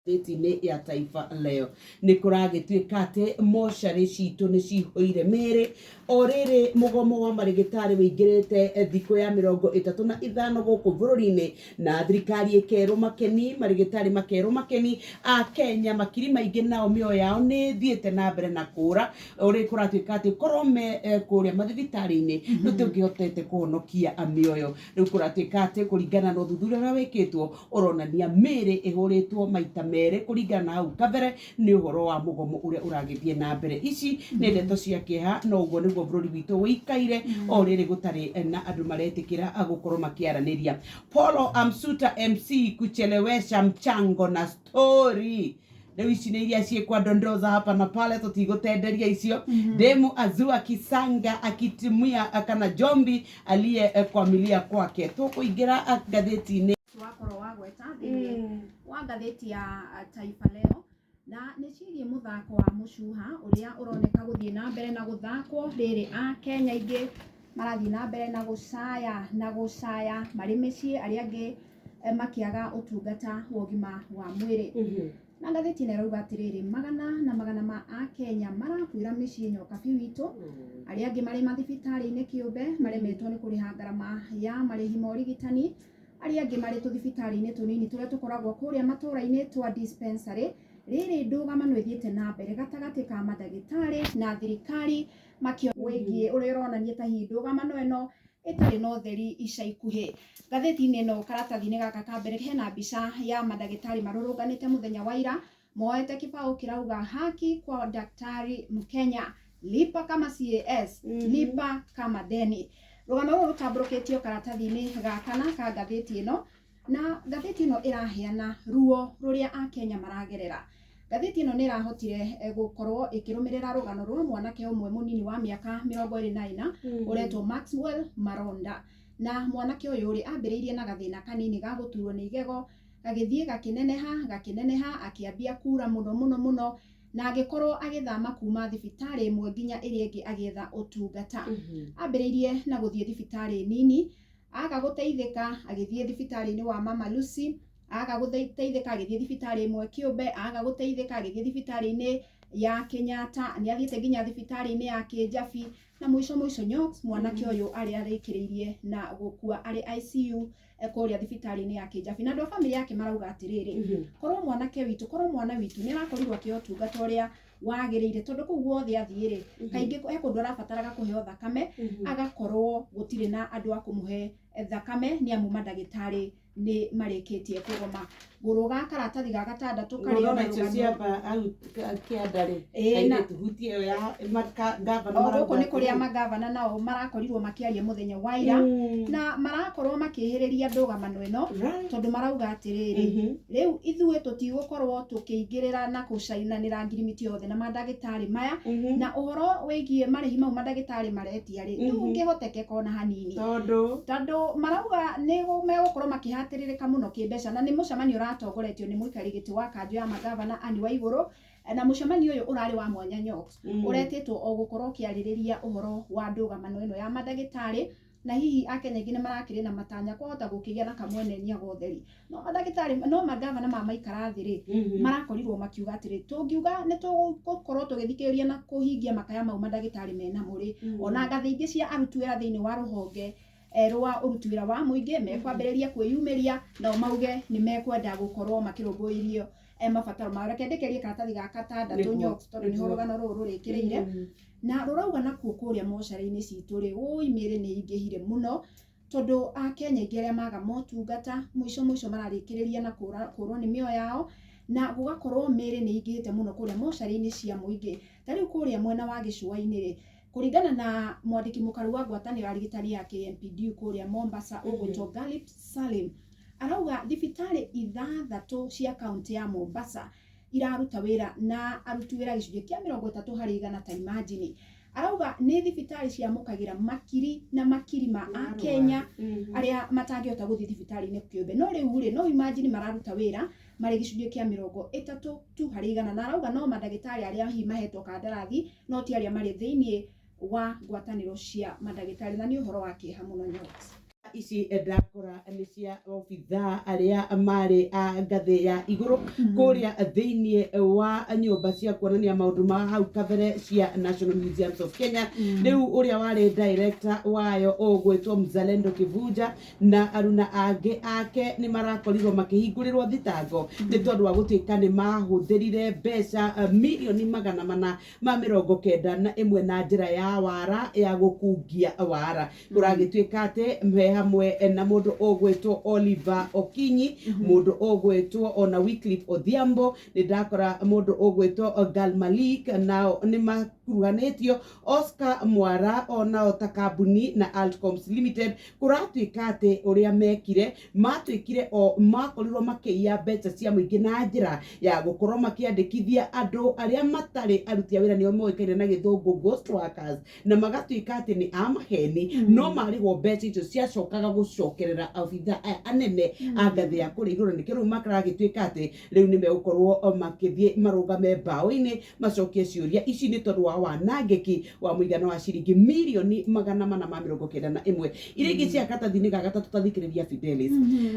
Ngathĩti-inĩ ya Taifa Leo nĩ kũragĩtuĩka atĩ mocarĩ citũ nĩ cihũire mĩrĩ o rĩrĩ mũgomo wa marĩgĩtarĩ wĩingĩrĩte thikũ ya 35 gũkũ bũrũri-inĩ na thirikari ĩkerwo makeni, marĩgĩtarĩ makerwo makeni, a Kenya makiri maingĩ nao mĩoyo yao nĩ ĩthiĩte na mbere na kũra ũrĩ kũratuĩka atĩ korwo me kũrĩa mathibitarĩ-inĩ tũtingĩhotete kũhonokia mĩoyo. Rĩu kũratuĩka atĩ kũringana na ũthuthuria ũrĩa wĩkĩtwo ũronania mĩrĩ ĩhũrĩtwo maita merĩ kũringana na hau kabere nĩ ũhoro wa mũgomo ũrĩa ũragĩthiĩ na mbere. Ici nĩ ndeto cia kĩeha no ũguo nĩguo bũrũri witũ ũikaire o rĩrĩ gũtarĩ na andũ maretĩkĩra gũkorwo makĩaranĩria. Polo amsuta MC kuchelewesha mchango na story. Rĩu ici nĩ iria ciĩkwa ndondoza hapa na pale, tũtigũtenderia icio. Demu azua kisanga akitimia kana jombi aliye kwamilia kwake. Tũkũingĩra ngathĩti-inĩ. Wakorwo wagweta thĩinĩ wa ngathĩti ya Taifa Leo na nĩ ciĩgiĩ mũthako wa mũcuha ũrĩa ũroneka gũthiĩ na mbere na gũthakwo rĩrĩ a Kenya aingĩ marathiĩ na mbere na gũcaya na gũcaya marĩ mĩciĩ arĩa angĩ makĩaga ũtungata wa ũgima wa mwĩrĩ. Na ngathĩti ĩno ĩrauga atĩrĩrĩ, magana na magana ma Akenya marakuĩra mĩciĩ nyokabi witũ, arĩa angĩ marĩ mathibitarĩ-inĩ kĩũmbe maremetwo nĩ kũrĩha ngarama ya marĩhi ma ũrigitani, arĩa angĩ marĩ tũthibitarĩ-inĩ tũnini tũrĩa tũkoragwo kũrĩa matũũra-inĩ twa dispensary. Rĩrĩ ndũgamano ĩthiĩte na mbere gatagatĩ ka mandagĩtarĩ na thirikari makĩo wĩgiĩ ũrĩa ũronania ta hihi ndũgamano ĩno ĩtarĩ na ũtheri ica ikuhĩ. Ngathĩti-inĩ ĩno karatathi-inĩ gaka ka mbere hena mbica ya mandagĩtarĩ marũrũnganĩte mũthenya wa ira moete kĩbaũ kĩrauga haki kwa daktari Mkenya, lipa kama CAS, lipa kama deni. Rũgano rũrũ rũtambũrũkĩtio karatathi-inĩ ga kana ka ngathĩti ĩno, na ngathĩti ĩno ĩraheana ruo rũrĩa Akenya maragerera. Ngathĩti ĩno nĩ ĩrahotire gũkorwo ĩkĩrũmĩrĩra rũgano rwa mwanake ũmwe mũnini wa mĩaka 24 ũretwo Maxwell Maronda. Na mwanake ũyũ rĩ ambĩrĩirie na gathĩna kanini ga gũturwo nĩ igego, gagĩthiĩ gakĩneneha gakĩneneha, akĩambia kura mũno mũno mũno, na agĩkorwo agĩthama kuma thibitarĩ ĩmwe nginya ĩrĩa ĩngĩ agĩetha ũtungata. Ambĩrĩirie na gũthiĩ thibitarĩ nini, aga gũteithĩka agĩthiĩ thibitarĩ-inĩ wa Mama Lucy, aga gũteithĩka agĩthiĩ thibitarĩ ĩmwe kĩũmbe, aga gũteithĩka agĩthiĩ thibitarĩ-inĩ ya Kenyatta, nĩ athiĩte nginya thibitarĩ-inĩ ya Kĩnjabi, na mũico mũico Nyox mwanake ũyũ arĩa arĩkĩrĩirie na gũkua arĩ ICU kũrĩa thibitarĩ-inĩ ya Kĩnjabi. Na andũ a bamĩrĩ yake marauga atĩrĩrĩ, korwo mwanake witũ, korwo mwana witũ nĩ arakorirwo akĩheo ũtungata ũrĩa wagĩrĩire, tondũ kũu guothe athiĩ rĩ, kaingĩ he kũndũ arabataraga kũheo thakame, agakorwo gũtirĩ na andũ a kũmũhe thakame nĩ amu mandagĩtarĩ nĩ marĩkĩtie kũgoma. Ngũrũga karatathi ga gatandatũ karĩ ona Ũrona icio rũgano. Ciamba hau kĩanda rĩ, Ĩĩ, na kairĩtu hutie ĩyo ya gavana o marauga gũkũ nĩ kũrĩa atĩrĩrĩ. Magavana nao marakorirwo makĩaria mũthenya wa ira na marakorwo makĩhĩrĩria ndũgamano ĩno tondũ marauga atĩrĩrĩ, rĩu ithuĩ tũtigũkorwo tũkĩingĩrĩra na gũcainanĩra ngirimiti yothe na mandagĩtarĩ maya, na ũhoro wĩgiĩ marĩhi mau mandagĩtarĩ maretia rĩ, ndũngĩhotekeka ona hanini, tondũ tondũ marauga nĩ megũkorwo makĩhatĩrĩrĩka mũno kĩmbeca, na nĩ mũcemanio ũratongoretio nĩ mũikari gĩtĩ wa kanjũ ya magavana Anne Waigũrũ, na mũcemanio ũyũ ũrarĩ wa mwanya Nyox, ũretĩtwo o gũkorwo ũkĩarĩrĩria ũhoro wa ndũgamano ĩno ya mandagĩtarĩ, na hihi Akenya aingĩ nĩ marakĩrĩ na matanya kwahota gũkĩgĩa na kamwenenia gotheri, no mandagĩtarĩ no magavana ma maikara thĩ rĩ, marakorirwo makiuga atĩrĩ, tũngiuga nĩ tũgũkorwo tũgĩthikĩrĩria na kũhingia makaya mau mandagĩtarĩ menamo rĩ, ona ngathĩ ingĩ cia aruti wĩra thĩinĩ wa rũhonge rwa ũruti wĩra wa mũingĩ mekwambĩrĩria kwĩyumĩria nao mauge nĩ mekwenda gũkorwo makĩrũmbũirio mabataro mao. Reke ndĩkĩrie karatathi ga gatandatũ Nyox, tondũ nĩho rũgano rũrũ rũrĩkĩrĩire, na rũrauga nakuo kũrĩa mocarĩ-inĩ citũ rĩ, ũi mĩrĩ nĩ ĩingĩhire mũno, tondũ Akenya aingĩ arĩa maga motungata mũico mũico mararĩkĩrĩria na kũrwo nĩ mĩoyo yao, na gũgakorwo mĩrĩ nĩ ĩingĩhĩte mũno kũrĩa mocarĩ-inĩ cia mũingĩ. Ta rĩu kũrĩa mwena wa gĩcũa-inĩ rĩ, kũringana na mwandĩki mũkaru wa ngwatanĩro ya arigitani ya KMPDU kũrĩa Mombasa ũgwĩtwo Galip Salim, arauga thibitarĩ 6 cia kaunti ya Mombasa iraruta wĩra na aruti wĩra gĩcunjĩ kĩa 30%. Ta imagine, arauga nĩ thibitarĩ ciamũkagĩra makiri na makiri ma Akenya arĩa matangĩhota gũthiĩ thibitarĩ-inĩ kĩũmbe, no rĩu rĩ, no imagine mararuta wĩra marĩ gĩcunjĩ kĩa 30 tu harĩ igana. Na arauga no mandagĩtarĩ arĩa hihi mahetwo kandarathi, no ti arĩa marĩ thĩinĩ wa ngwatanĩro cia mandagĩtarĩ, na nĩ ũhoro wa kĩeha mũno Nyox. Ici ndakora nĩ cia obithaa arĩa marĩ a ngathĩ ya igũrũ kũrĩa thĩinĩ wa nyũmba cia kuonania maũndũ ma hau kabere cia National Museums of Kenya. Rĩu ũrĩa warĩ director wayo ũgwĩtwo Mzalendo Kivuja na aruna angĩ ake nĩ marakorirwo makĩhingũrĩrwo thitango nĩ tondũ wa gũtuĩka nĩ mahũthĩrire mbeca mirioni 491 na njĩra ya wara ya gũkungia wara. Kũragĩtuĩka atĩ me hamwe na mũndũ ũgwĩtwo Oliver Okinyi, mũndũ ũgwĩtwo ona Wycliffe Odhiambo, nĩ ndakora mũndũ ũgwĩtwo Gal Malik, nao nĩ makuruhanĩtio Oscar Mwara onao ta kambuni na Altcoms Limited. Kũratuĩka atĩ ũrĩa mekire matuĩkire o makorirwo makĩiya mbeca cia mũingĩ na njĩra ya gũkorwo makĩandĩkithia andũ arĩa matarĩ aruti a wĩra, nĩo moĩkaine na gĩthũngũ ghost workers, na magatuĩka atĩ nĩ a maheni, no marĩhwo mbeca icio ciacokaga gũcokerera abitha aya anene a ngathĩ ya kũrĩa igũrũ. Nĩkĩo rĩu makaragĩtuĩka atĩ rĩu nĩ megũkorwo makĩthiĩ marũgame mbaũ-inĩ macokie ciũria ici nĩ tondũ wa wanangĩki wa mũigana wa ciringi mirioni 491. Iria ingĩ cia karatathi-inĩ ga gatatũ, tathikĩrĩria Fidelis,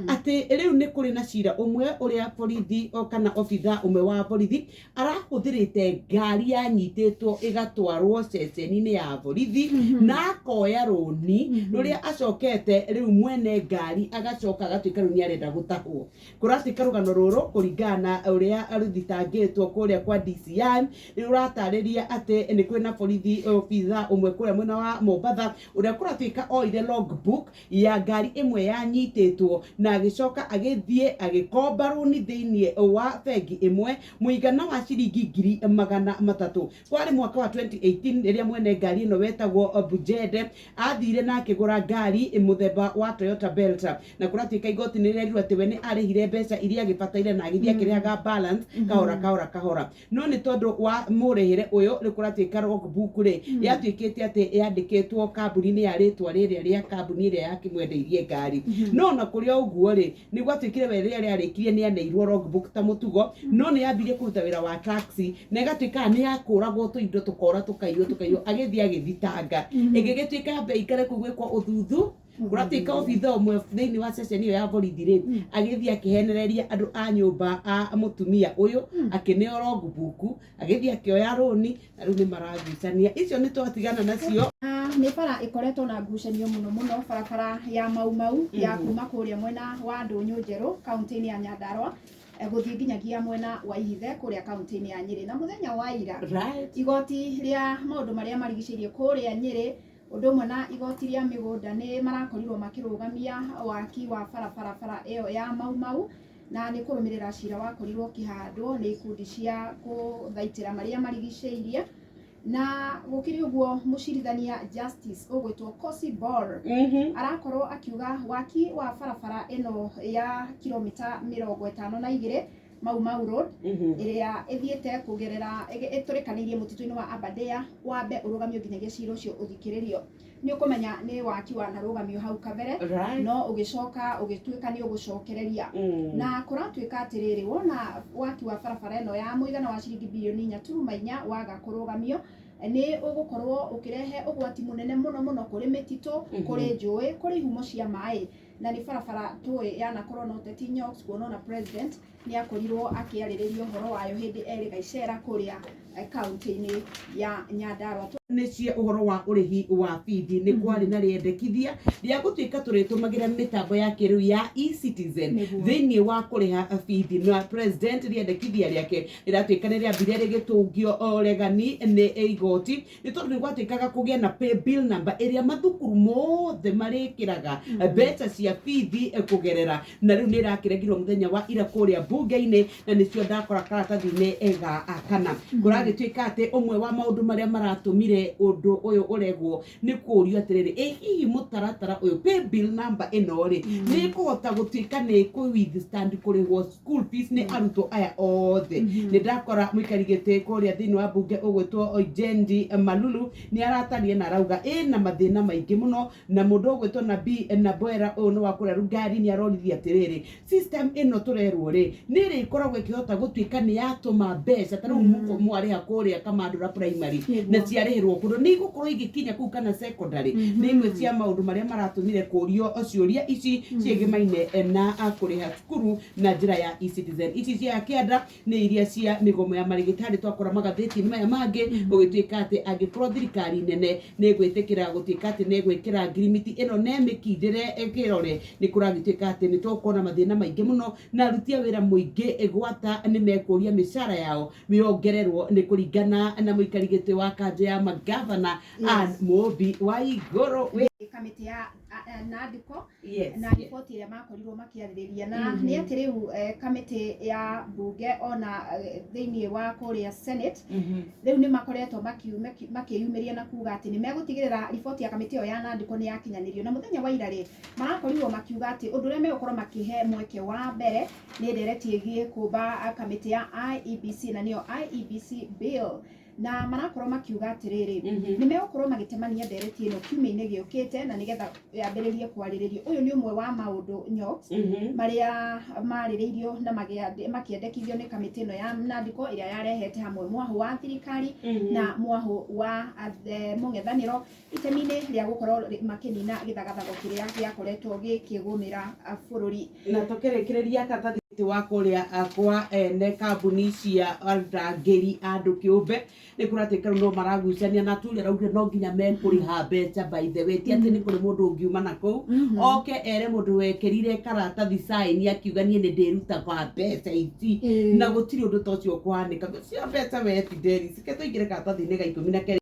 atĩ rĩu nĩ kũrĩ na cira ũmwe ũrĩa borithi o kana obitha ũmwe wa borithi arahũthĩrĩte ngari yanyitĩtwo ĩgatwarwo ceceni-inĩ ya borithi na akoya rũni rũrĩa acokete rĩu mwene ngari agacoka agatuĩka rĩu nĩ arenda gũtahwo. Kũratuĩka rũgano rũrũ kũringana na ũrĩa rũthitangĩtwo kũrĩa kwa DCI nĩ rũratarĩria atĩ nĩ kwĩ na borithi obitha ũmwe kũrĩa mwena wa Mombatha ũrĩa kũratuĩka oire logbook ya ngari ĩmwe yanyitĩtwo na agĩcoka agĩthiĩ agĩkomba rũni thĩinĩ wa bengi ĩmwe mũigana wa ciringi 300,000. Kwarĩ mwaka wa 2018 rĩrĩa mwene ngari ĩno wetagwo Bujende athire na akĩgũra ngari mũthemba wa Toyota Belta, na kũratuĩka igoti nĩ rĩerirwo atĩ we nĩ arĩhire mbeca iria agĩbataire na agĩthiĩ akĩrĩhaga balance kahora kahora kahora, no nĩ tondũ wa mũrĩhĩre ũyũ rĩu kũratuĩka logbook rĩ yatuĩkĩte atĩ yandĩkĩtwo kambuni-inĩ ya rĩtwa rĩrĩa rĩa kambuni ĩrĩa yakĩmwendeirie ngari. No ona kũrĩ o ũguo rĩ, nĩ gwatuĩkire we rĩrĩa rĩarĩkirie nĩ aneirwo logbook ta mũtugo, no nĩ yambirie kũruta wĩra wa taxi na ĩgatuĩka nĩ yakũragwo tũindo tũkora tũkaiywo tũkaiywo, agĩthiĩ agĩthitanga ĩgĩgĩtuĩka yambe ikare kũu gwĩkwo ũthuthu. Kũratuĩka obitha ũmwe thĩinĩ wa ceceni ĩyo ya borithi rĩ agĩthiĩ akĩhenereria andũ a nyũmba a mũtumia ũyũ, akĩneo logbook, agĩthiĩ akĩoya rũni na rĩu nĩ maragucania. Icio nĩ twatigana nacio. Na nĩ bara ĩkoretwo na ngucanio mũno mũno, barabara ya Mau Mau ya kuma kũrĩa mwena wa Ndũnyũ Njerũ kaunti-inĩ ya Nyandarua gũthiĩ nginyagia mwena wa Ihithe kũrĩa kaunti-inĩ ya Nyĩrĩ. Na mũthenya wa ira igoti rĩa maũndũ marĩa marigicĩirie kũrĩa Nyĩrĩ ũndũ ũmwe na igoti rĩa mĩgũnda nĩ marakorirwo makĩrũgamia waki wa barabara bara ĩyo ya Mau Mau, na nĩ kũrũmĩrĩra cira wakorirwo ũkĩhandwo nĩ ikundi cia kũthaitĩra marĩa marigicĩirie. Na gũkĩrĩ ũguo, mũcirithania Justice ũgwĩtwo Kosi Bor arakorwo akiuga waki wa barabara ĩno ya kilomita 52 Mau Mau Road ĩrĩa ĩthiĩte kũgerera ĩtũrĩkanĩirie mũtitũ-inĩ wa Aberdare wambe ũrũgamio nginyagia cira ũcio ũthikĩrĩrio. Nĩ ũkũmenya nĩ waki wanarũgamio hau kabere, no ũgĩcoka ũgĩtuĩka nĩ ũgũcokereria. Na kũratuĩka atĩrĩrĩ, wona waki wa barabara ĩno ya mũigana wa ciringi birioni 4.4 waga kũrũgamio, nĩ ũgũkorwo ũkĩrehe ũgwati mũnene mũno mũno kũrĩ mĩtitũ, kũrĩ njũĩ, kũrĩ ihumo cia maĩ, na nĩ barabara tũĩ yanakorwo na ũteti Nyox, kuona ona president nĩ akorirwo akĩarĩrĩria ũhoro wayo hĩndĩ erĩ gaicera kũrĩa kaunti-inĩ ya Nyandarua. Nĩ cia ũhoro wa ũrĩhi wa bithi, nĩ kwarĩ na rĩendekithia rĩa gũtuĩka tũrĩtũmagĩra mĩtambo ya kĩrĩu ya eCitizen thĩinĩ wa kũrĩha bithi, na president rĩendekithia rĩake rĩratuĩka nĩ rĩambire rĩgĩtũngio ũregani nĩ igoti nĩ tondũ nĩ gwatuĩkaga kũgĩa na pay bill number ĩrĩa mathukuru mothe marĩkĩraga mbeca cia bithi kũgerera, na rĩu nĩ ĩrakĩregirwo mũthenya wa ira kũrĩa mbunge-inĩ, na nĩcio ndakora karatathi-inĩ ga kana. Kũragĩtuĩka atĩ ũmwe wa maũndũ marĩa maratũmire ũndũ ũyũ ũregwo nĩ kũũrio atĩrĩrĩ, ĩ hihi mũtaratara ũyũ pay bill number ĩno rĩ nĩ ĩkũhota gũtuĩka nĩ ĩkũ withstand kũrĩhwo school fees nĩ arutwo aya othe? Nĩ ndakora mũikari gĩtĩ kũrĩa thĩinĩ wa mbunge ũgwĩtwo Ojendi Malulu nĩ arataria na arauga ĩna mathĩna maingĩ mũno, na mũndũ ũgwĩtwo Nabii Naboera ũyũ nĩ wa kũrĩa Rugari nĩ aroririe atĩrĩrĩ, system ĩno tũrerwo rĩ nĩ ĩrĩkoragwo ĩkĩhota gũtuĩka nĩ yatũma mbeca ta rĩu mwarĩha kũrĩa Kamandũra primary na ciarĩhĩrwo Gũtwarwo kũndũ nĩ igũkorwo igĩkinya kũu kana secondary. Nĩ imwe cia maũndũ marĩa maratũmire kũrio ciũria ici ciĩgĩmaine na kũrĩha cukuru na njĩra ya eCitizen. Ici cia kĩanda nĩ iria cia mĩgomo ya marĩgĩtarĩ twakora magathĩti-inĩ maya mangĩ, gũgĩtuĩka atĩ angĩkorwo thirikari nene nĩ ĩgwĩtĩkĩra gũtuĩka atĩ nĩ ĩgwĩkĩra ngirimiti ĩno na ĩmĩkindĩre ĩkĩrore, nĩ kũragĩtuĩka atĩ nĩ tũkuona mathĩna maingĩ mũno na aruti a wĩra mũingĩ gwata nĩ mekũria mĩcara yao yongererwo, nĩ kũringana na mũikari gĩtĩ wa kanjũ ya magavana Ann Mũmbi wa Igũrũ. Kamĩtĩ ya NADCO na riboti ĩrĩa makorirwo makĩarĩrĩria na nĩ atĩ rĩu kamĩtĩ ya mbunge ona thĩinĩ wa kũrĩa Senate rĩu nĩ makoretwo makĩyumĩria na kuga atĩ nĩ megũtigĩrĩra riboti ya kamĩtĩ ĩyo ya NADCO nĩ yakinyanĩrio. Na mũthenya wa ira rĩ, marakorirwo makiuga atĩ ũndũ ũrĩa megũkorwo makĩhe mweke wa mbere nĩ ndereti ĩgiĩ kũmba kamĩtĩ ya IEBC, na nĩyo IEBC bill, na marakorwo makiuga atĩrĩrĩ, nĩ megũkorwo magĩtemania ndereti ĩno kiumia-inĩ gĩũkĩte na nĩgetha yambĩrĩrie kwarĩrĩrio. Ũyũ nĩ ũmwe wa maũndũ nyox marĩa marĩrĩirio na makĩendekithio nĩ kamĩtĩ ĩno ya NADCO ĩrĩa yarehete hamwe mwahũ wa thirikari na mwahũ wa mũng'ethanĩro itemi-inĩ rĩa gũkorwo makĩnina gĩthagathago kĩrĩa gĩakoretwo gĩkĩgũmĩra bũrũri. Na tũkĩrĩkĩrĩria karatathi wa kũrĩa kwa ene kambuni cia arangĩri andũ kĩũmbe, nĩ kũratuĩka rĩu no maragucania na tuge raugire no nginya mekũrĩha mbeca. By the way, ti atĩ nĩ kũrĩ mũndũ ũngiuma na kũu oke ere mũndũ wekĩrire karatathi sign akiuga niĩ nĩ ndĩrutaga mbeca ici, na gũtirĩ ũndũ ta ũcio ũkũhanĩka cia mbeca. We Fidelis, ke tũingĩre karatathi-inĩ ga 12.